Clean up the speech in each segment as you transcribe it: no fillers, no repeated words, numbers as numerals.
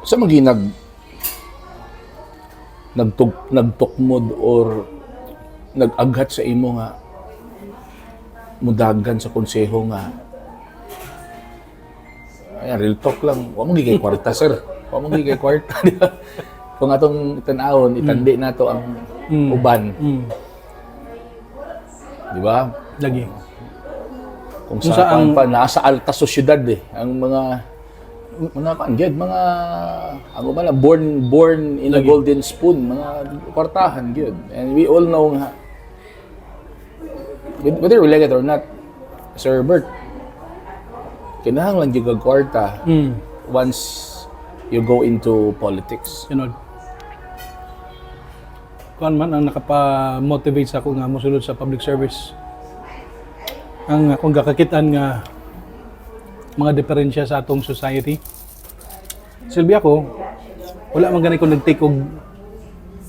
Sa magi nagtukmod or nag-aghat sa imo nga mudagan sa konseho nga, ay, real talk lang, wa mo kay kwarta, sir, wa mo kay kwarta, di ba? Kung atong tan-awon, itandi nato ang uban, di ba? Lagi. Kung Kung sa pa nasa alta sosyedad eh ang mga kan gyud, mga ang uban lang born born in a golden spoon, mga kwartahan gyud. And we all know nga, whether we like it or not, Sir Bert, kinahanglan gyud kag kwarta once you go into politics. Sunod. Kuan man ang nakapa-motivate sa ako nga mosulod sa public service. Ang akong gakakitaan nga mga diferensya sa atong society. Silbi ako, wala man gani ko nag-take og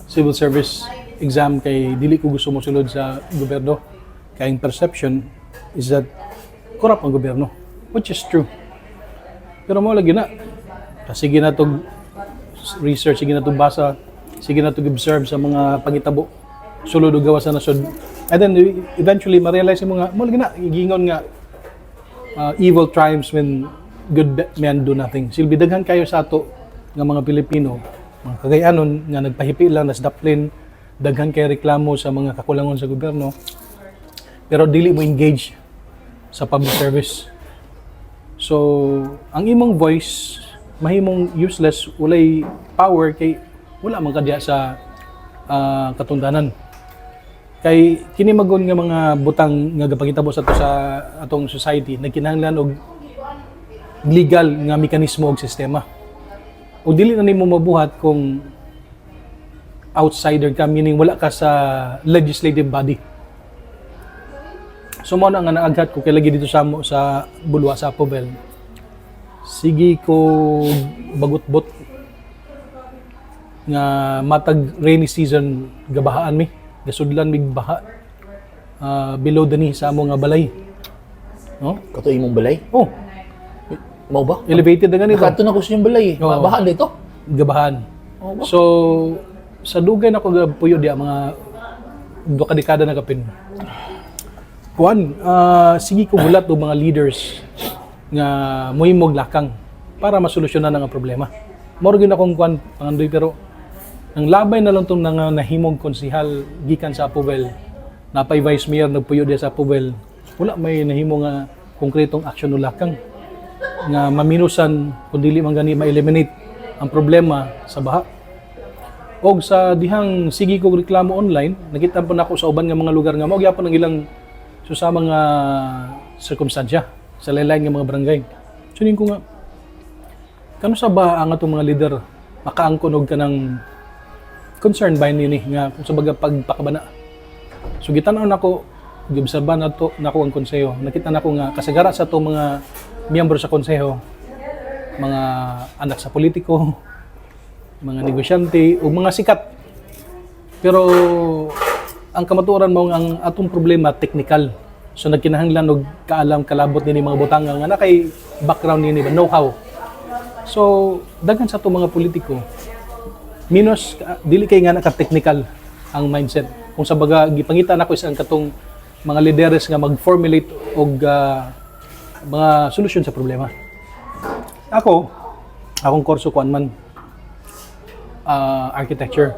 civil service exam kay dili ko gusto mosulod sa gobyerno. Kay ang perception is that corrupt ang gobyerno, which is true. Pero mo lagi na. Sige na tog research, sige na tog basa, sige na tog observe sa mga pangitabo sulod ug gawas sa nasod. And then eventually ma-realize mo nga mo lagi na giingon nga evil triumphs when good men do nothing. Silbi daghan kayo sa ato nga mga Pilipino, mga Kagayanon nga nagpahipi lang nas daplin, daghan kay reklamo sa mga kakulangon sa gobyerno, pero dili mo engage sa public service. So, ang imong voice mahimong useless, walay power kay wala man kadya sa katundanan. Kay kini magon nga mga butang nga gapangitabo sa ato sa atong society, nagkinahanglan og legal nga mekanismo og sistema. O dili na nimo mabuhat kung outsider ka, meaning wala ka sa legislative body. So mo na nga naaghat ko kay lagi dito sa mo sa Bulua, sa Apovel. Sige ko bagot-bot nga matag rainy season gabahaan mi, gasudlan mig baha below the knee sa amo nga balay. No? Kato imong balay? Oh, Mao ba? Elevated na ganito. Nakaadto na ko sa inyong balay eh. Oo. Baha dito? Gabahan. Oo ba? So sa dugay na ko puyo diya, mga 2 ka dekada na kapin. Kuan, sige ko gulat og mga leaders nga mohimog lakang para masolusyonan ang problema. Mao gyud akong kuan pangandoy, pero ang labay na lang tong nga nahimog konsihal gikan sa Apovel. Napay vice mayor nagpuyo diya sa Apovel. Wala may nahimo nga konkretong aksyon o lakang nga maminusan kung dili man gani ma-eliminate ang problema sa baha. Og sa dihang sige kog reklamo online, nakita po nako sa uban nga mga lugar nga mao gyapon ang ilang susama nga sirkumstansya sa lain nga mga barangay. So ning ko nga kano sa ba ang atong mga leader makaangkon og kanang concern ba nini nga kung sa baga pagpakabana. So gitan-aw nako, giobserba nato nako ang konseho. Nakita nako nga kasagara sa atong mga miyembro sa konseho, mga anak sa politiko, mga negosyante ug mga sikat. Pero ang kamatuoran mo ang atong problema technical. So nagkinahanglan og kaalam kalabot nini mga butanga nga na kay background nini ba, know-how. So daghan sa atong mga politiko minus dili kay nga naka-technical ang mindset. Kung sa baga gipangita nako is ang katong mga lideres nga mag-formulate og mga solusyon sa problema. Ako, akong kurso kuan man, architecture.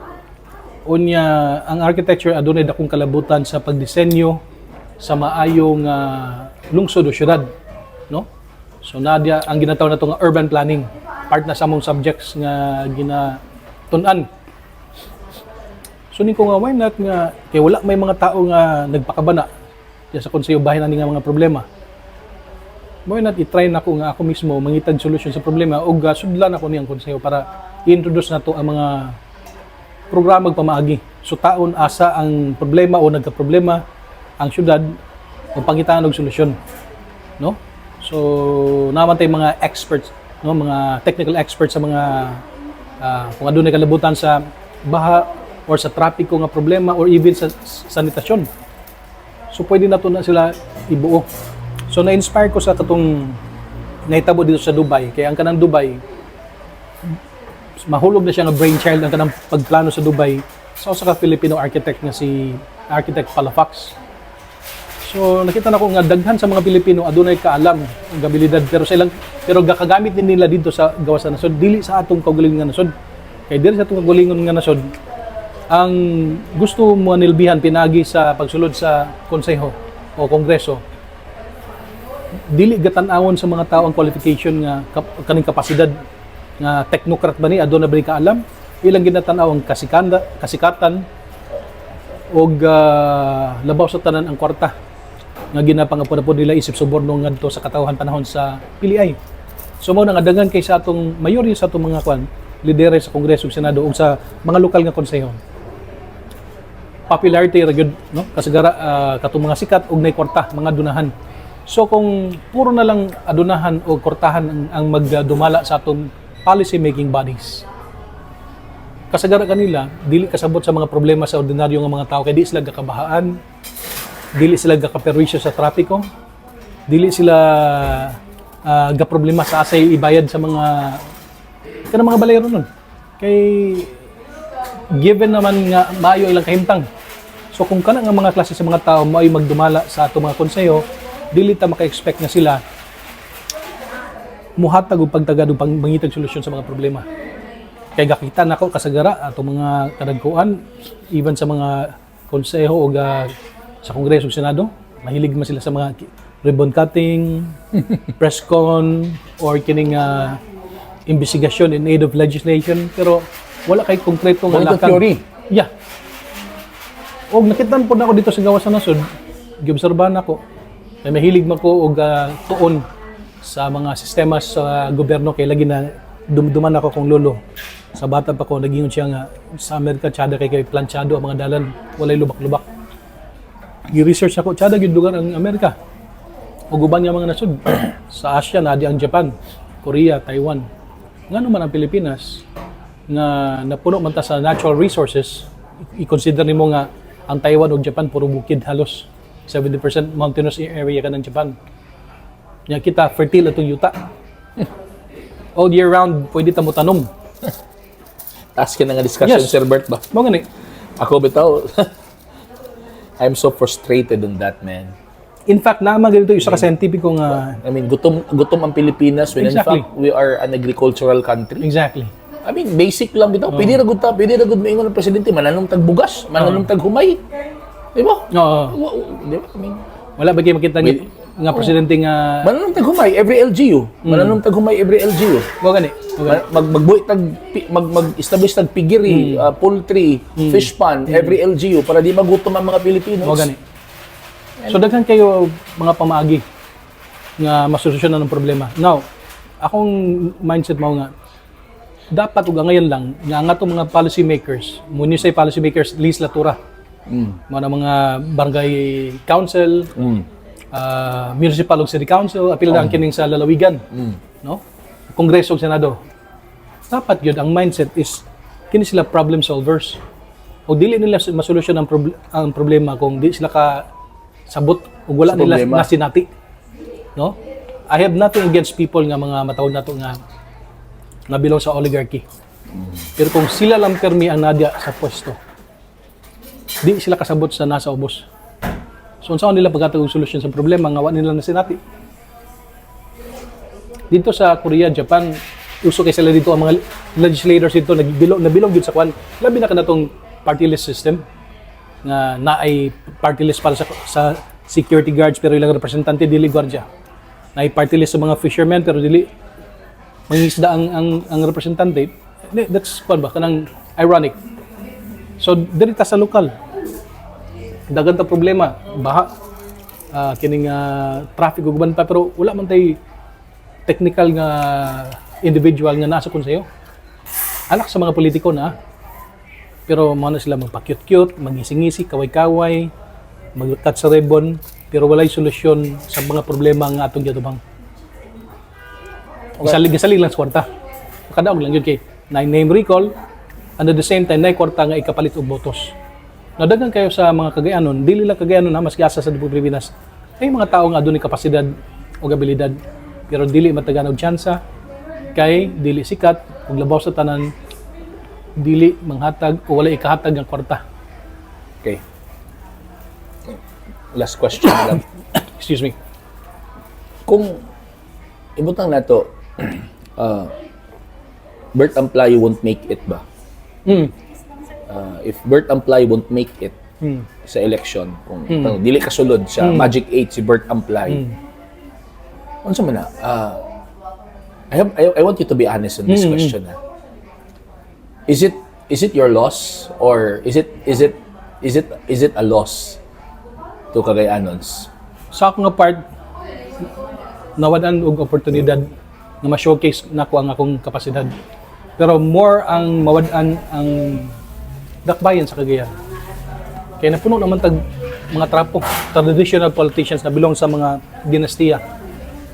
Unya, ang architecture adunay dakong kalabutan sa pagdisenyo sa maayong lungsod o syudad, no? So nadia ang ginatawag nato nga urban planning, part na sa among subjects nga ginatun-an. So ning ko nga why not nga kay wala may mga tao nga nagpakabana diya sa konseho bahin ani nga mga problema. Why not i-try na ko nga ako mismo mangitag solusyon sa problema og sudlan ako niyang konseho para i-introduce nato ang mga programa pamaagi. So taon asa ang problema o nagka-problema ang syudad o pangitaan og solusyon. No? So naman tay mga experts, no, mga technical experts sa mga kung adunay kalabutan sa baha or sa trapiko nga problema or even sa sanitasyon. So pwede nato na sila ibuo. So na-inspire ko sa katong nahitabo dito sa Dubai. Kaya ang kanang Dubai, Mahulog na siya nga brainchild ang kanang pagplano sa Dubai sa usa ka Filipino architect nga si Architect Palafox. So nakita nako nga daghan sa mga Pilipino adunay kaalam ug abilidad, pero sa ilang pero gakagamit din nila dito sa gawas sa nasod, dili sa atong kaugalingon nga nasod. Kay dili sa atong kaugalingon nga nasod, ang gusto mo nilbihan pinagi sa pagsulod sa konseho o kongreso, dili gatan-awon sa mga tao ang qualification nga kaning kapasidad nga technocrat ba ni, aduna ba ni kaalam. Ilang ginatan-aw ang kasikatan og labaw sa tanan, ang kwarta nga ginapangapo nila isip suborno ngadto sa katawhan panahon sa PLI. So mao na nga daghan kay sa atong mayorya sa atong mga kwan lideres sa Kongreso ug Senado ug sa mga lokal nga konseho, popularity ra gyud, no? Kasagara katong mga sikat og nay kwarta, mga dunahan. So kung puro na lang adunahan o kwartahan ang magdumala sa atong policy making bodies, kasagara kanila dili kasabot sa mga problema sa ordinaryo nga mga tao, kay di sila gakabahaan, dili sila gakaperwisyo sa trapiko, dili sila gaproblema sa asay ibayad sa mga kanang mga balayro nun, kay given naman nga maayo ilang kahimtang. So kung kana nga mga klase sa mga tao maayo magdumala sa atong mga konseho, dili ta maka-expect nga sila muhatag og pagtagad og pangitag solusyon sa mga problema. Kay gakita nako kasagara atong mga kadagkuan, even sa mga konseho o sa Kongreso ug Senado, mahilig man sila sa mga ribbon cutting, press con or kining investigasyon in aid of legislation, pero wala kay konkreto nga Mga lakang. Theory. Yeah. Og nakitan po na ako dito sa gawas sa nasod, giobserbahan nako. Kay mahilig man ko og tuon sa mga sistema sa gobyerno, kay lagi na dumduman ako kong lolo. Sa bata pa ko, nagingon siya nga sa Amerika tsada kay kay planchado ang mga dalan, walay lubak-lubak. Gi-research ako, tsada gyud lugar ang Amerika. Ug uban nga mga nasod sa Asia na di ang Japan, Korea, Taiwan. Ngano man ang Pilipinas nga napuno man ta sa natural resources, i-consider nimo nga ang Taiwan ug Japan puro bukid halos. 70% mountainous area ka ng Japan. Nya kita, fertile atong yuta. All year round pwede ta mo tanom. Taas ka na nga discussion, Yes. Sir Bert ba? Mao gani. Ako bitaw, I'm so frustrated on that, man. In fact, naa man ganito isa ka scientific nga I mean, gutom gutom ang Pilipinas when in fact we are an agricultural country. I mean, basic lang bitaw. Pwede ra gud ta, pwede ra gud moingon ang presidente, mananom tag bugas, mananom tag humay. Di ba? Oo. Di ba? I mean, Wala ba kay makita nga presidente nga mananom tag humay every LGU. Mananom tag humay every LGU. Mao gani. Mao gani. Magbuhi tag mag-establish tag piggery, poultry, fish pond every LGU para di magutom ang mga Pilipinos. Mao gani. So daghan kayo mga pamaagi nga masolusyonan ng problema. Now, akong mindset mao nga dapat ug ngayon lang nga ang atong mga policy makers, muni say policy makers legislatura. Mga na mga barangay council, municipal ug city council, apil na ang kining sa lalawigan, no? Kongreso ug Senado. Dapat yun ang mindset is kini sila problem solvers. O dili nila masolusyon ang problema kung di sila ka sabot ug wala Sa nila problema. nasinati. No? I have nothing against people nga mga matawag nato nga nga belong sa oligarchy. Pero kung sila lang permi ang nadya sa pwesto, di sila kasabot sa nasa ubos. So unsaon nila paghatag og solusyon sa problema nga wa nila nasinati? Dito sa Korea, Japan, uso kay sila dito ang mga legislators dito nagbilong nabilong gyud sa kwan. Labi na kanatong party list system nga naay party list para sa security guards, pero ilang representante dili gwardiya. Naay party list sa mga fishermen, pero dili mangisda ang representante. That's kwan ba, kanang ironic. So diri ta sa lokal. Daghan ta problema, baha, kining traffic ug uban pa, pero wala man tay technical nga individual nga nasa konseho. Alak sa mga politiko na, pero mo na sila magpa-cute-cute, magising-ngisi, kaway-kaway, mag-cut sa ribbon, pero walay solusyon sa mga problema nga atong giatubang. Gisalig, gisalig lang sa kwarta. Makadaog lang yun kay na name recall, and at the same time, na kwarta nga ikapalit og botos. Nadaghan kayo sa mga Cagayanon, dili lang Cagayanon ha, maski asa sa Dipog Pilipinas. Ay mga tao nga adunay kapasidad o abilidad, pero dili matagan og tsansa kay dili sikat ug labaw sa tanan. Dili manghatag o wala ikahatag ng kwarta. Okay. Last question na lang. Excuse me. Kung ibutang nato, Bert Amplayo won't make it ba? If Bert Amplayo won't make it sa election, kung dili kasulod sa Magic 8 si Bert Amplayo, unsa man na? I want you to be honest on this question. Ah. Is it your loss or is it a loss to Cagayanons? Sa ako nga part, nawad-an og oportunidad nga ma-showcase nako ang akong kapasidad. Pero more ang mawad-an ang dakbayan sa Cagayan. Kaya napuno naman tag mga trapo, traditional politicians na belong sa mga dinastiya.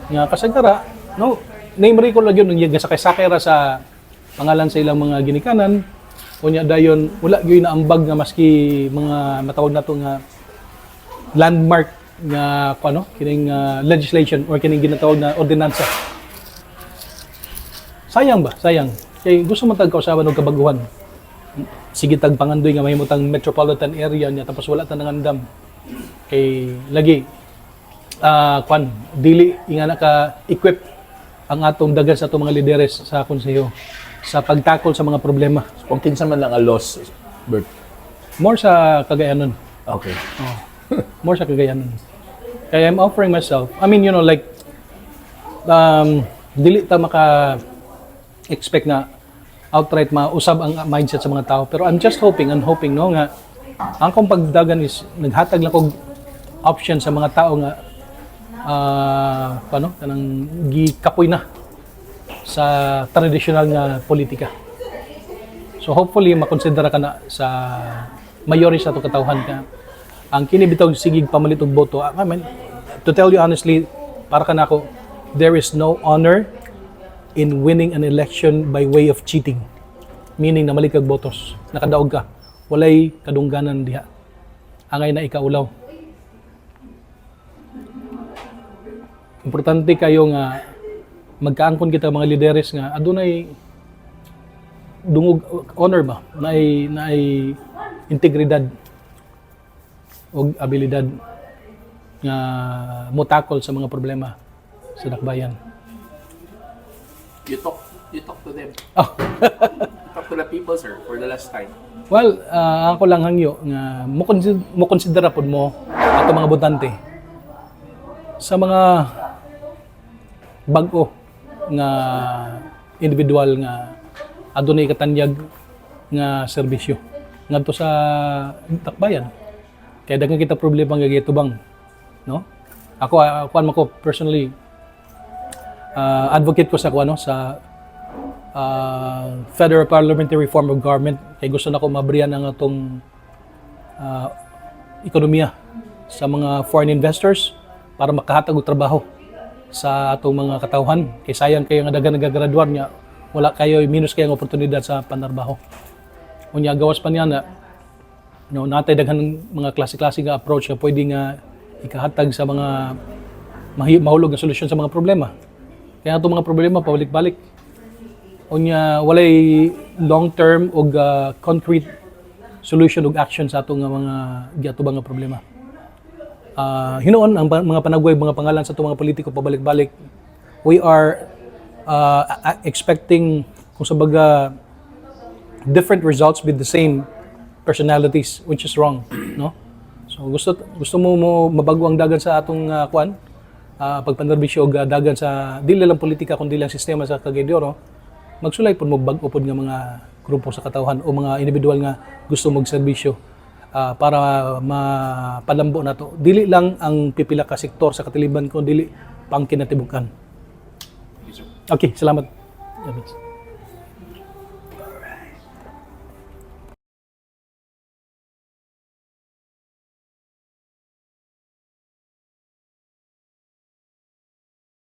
Nga kasagara, no, name recall lang yun, nga sakay-sakay ra sa pangalan sa ilang mga ginikanan, unya dayon wala gyud na ambag nga maski mga matawag nato nga landmark nga kung ano kining legislation or kining ginatawag na ordinansa. Sayang ba? Sayang. Kay gusto man tag kausaban og kabaguhan. Sige tag pangandoy nga mahimutang metropolitan area niya tapos wala ta nangandam. Kay lagi kwan, dili ingana ka equip ang atong dagan sa atong mga lideres sa konseho sa pagtakol sa mga problema. Kung kinsa man lang ang loss, Bert. More sa Cagayanon. Okay. Oh. More sa Cagayanon. Kaya I'm offering myself. I mean, like, dili ta maka expect na outright mausab ang mindset sa mga tao. Pero I'm just hoping and hoping, no, nga ang akong pagdagan is naghatag lang kog option sa mga tao nga paano kanang gikapoy na sa traditional nga politika. So hopefully makonsidera ka na sa majority sa atong katawhan ka. Ang kini bitaw sigig pamalit og boto. I mean, to tell you honestly, para kanako, there is no honor in winning an election by way of cheating. Meaning namalit kag botos, nakadaog ka. Walay kadungganan diha. Angay na ikaulaw. Importante kayo nga magkaangkon kita mga lideres nga adunay dungog, honor ba, naay naay integridad og abilidad nga motakol sa mga problema sa dakbayan. You talk to them. Oh. You talk to the people, sir, for the last time. Well, ako lang hangyo nga mo konsidera pod mo ato mga botante sa mga bag-o nga individual nga adunay katanyag nga serbisyo ngadto sa dakbayan. Kaya daghan kita problema nga gitubang, no? Ako, kuan man ko personally, advocate ko sa kuan, no, sa federal parliamentary form of government kay gusto nako mabriyan ang atong ekonomiya sa mga foreign investors para makahatag og trabaho sa atong mga katawhan, kay sayang kayo nga daghan nagagraduar niya wala kayo, minus kayo ang oportunidad sa panarbaho. Unya gawas pa niya na, no, natay daghan mga klase-klase nga approach nga pwede nga ikahatag sa mga mahulog nga solusyon sa mga problema, kaya atong mga problema pabalik-balik, unya walay long term og concrete solution ug action sa atong nga mga giatubang nga problema. Hinuon ang mga panagway, mga pangalan sa atong mga politiko pabalik-balik. We are expecting kung sa baga different results with the same personalities, which is wrong, no? So gusto gusto mo mo mabago ang dagan sa atong kuan, pagpanerbisyo og dagan sa dili lang politika kundi lang sistema sa Cagayan de Oro, magsulay pud mo bag-o pod nga mga grupo sa katawhan o mga individual nga gusto magserbisyo para mapalambo nato dili lang ang pipila ka sektor sa katiliban kundi dili pang kinatibukan. Okay, salamat. Yes.